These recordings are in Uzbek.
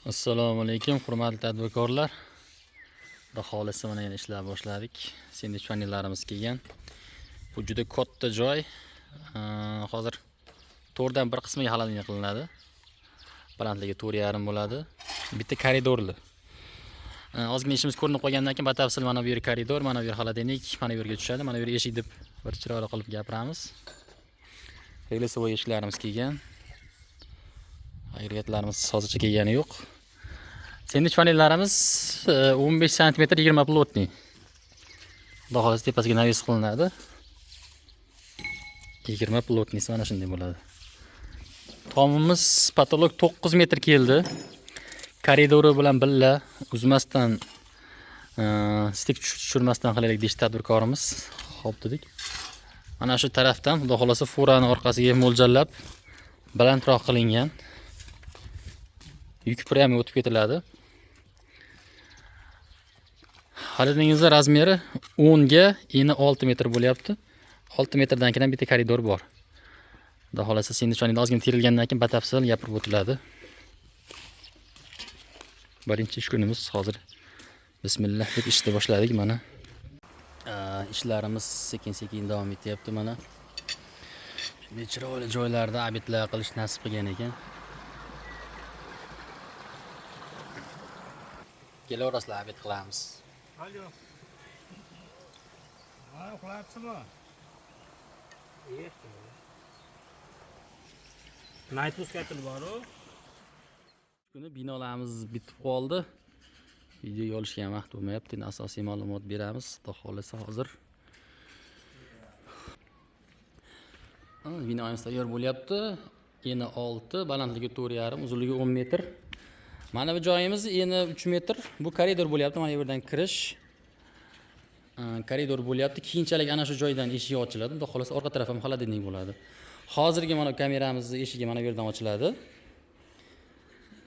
Assalomu alaykum, hurmatli tadbirkorlar. Xudo xohlasa mana yana ishlar boshladik. Sendvich panellarimiz kelgan. Bu juda katta joy. Hozir 4dan 1 qismiga холодильник qilinadi. Balandligi 4,5 bo'ladi. Bitta koridorli. Ozgina ishimiz ko'rinib qolgandan keyin batafsil mana bu yer koridor, mana bu yer холодильник, mana bu yerga tushadi, mana bu yer eshik deb bir chiroyli qilib gapiramiz. Рельсовой eshiklarimiz kelgan. Agregatlarimiz hozircha kelgani yo'q. Sendvich panellarimiz 15 sm 20 плотный. Xudo xohlasa tepasiga навес qilinadi. 20 плотный si mana shunday bo'ladi. Tomimiz потолок 9 metr keldi. Koridori bilan birga uzmasdan, стык tushirmasdan qilaylik deyish tadbirkorimiz. Xo'p dedik. Mana shu tarafdan xudo xohlasa furani orqasiga mo'ljallab balandroq qilingan. Yuk прямо o'tib ketiladi. Холодильник ingizni размер i 10 ga eni 6 metr bo'lyapti. 6 metrdan keyin ham bitta koridor bor. Xudo xohlasa sendvich ozgina terilgandan keyin batafsil gapirib o'tiladi. Birinchi ish kunimiz hozir bismillah deb ishni boshladik mana. Ishlarimiz sekin-sekin davom etyapti mana. Shunday chiroyli joylarda обед lar qilish nasib qilgan ekan. Kelaverasizlar, обед qilamiz. Alo. Ha, uxlayapsizmi? Naytmuskatil bor-u. Kuni binolarimiz bitib qoldi. Videoga olishga ham vaqt bo'lmayapti. Endi asosiy ma'lumot beramiz. Xudo xohlasa hozir. Binoimiz tayyor bo'lyapti. Eni 6, balandligi 4,5, uzunligi 10 metr. Mana bu joyimiz eni 3 metr. Bu koridor bo'lyapti. Mana bu yerdan kirish. Koridor bo'lyapti. Keyinchalik ana shu joydan eshigi ochiladi. Xudo xohlasa orqa taraf ham холодильник bo'ladi. Hozirgi mana kameramizni eshigi mana bu yerdan ochiladi.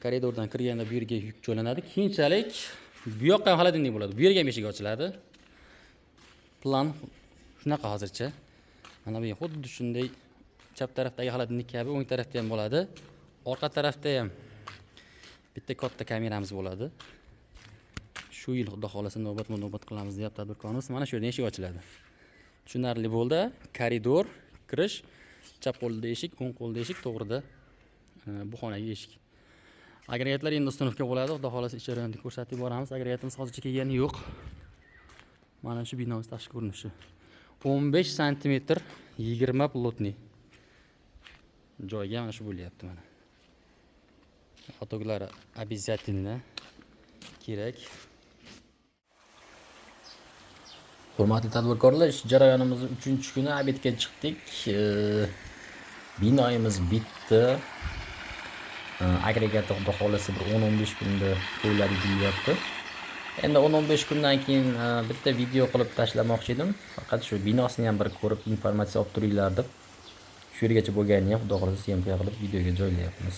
Koridordan kirganda bu yerga yuk joylanadi. Keyinchalik bu yoqqa ham холодильник bo'ladi. Bu yerga ham eshik ochiladi. Plan shunaqa hozircha. Mana bu xuddi shunday chap tarafdagi холодильник kabi o'ng tarafda ham bo'ladi. Orqa tarafda ham bitta katta kameramiz bo'ladi. Shu yil xudo xohlasa navbatma-navbat qilamiz deyapti tadbirkorimiz. Mana shu yerdan eshik ochiladi. Tushunarli bo'ldi. Koridor, kirish, chap qo'lda eshik, o'ng qo'lda eshik, to'g'rida bu xonaga eshik. Agregatlar endi установка bo'ladi. Xudo xohlasa ish jarayonini ko'rsatib boramiz. Agregatimiz hozircha kelgani yo'q. Mana shu binomiz tashqi ko'rinishi. 15 santimetr 20 плотный joyga mana shu bo'lyapti mana. Лоток lari обязательно kerak. Hurmatli tadbirkorlar, ish jarayonimizning 3-kuni обед ga chiqdik. Binoyimiz bitdi. Agregati xudo xohlasa bir 10-15 kunda qo'yiladi deyilyapti. Endi 10-15 kundan keyin bitta video qilib tashlamoqchi edim. Faqat shu binosini ham bir ko'rib informatsiya olib turinglar deb. Shu yergacha bo'lganini ham xudo xohlasa съёмка qilib videoga joylayapmiz.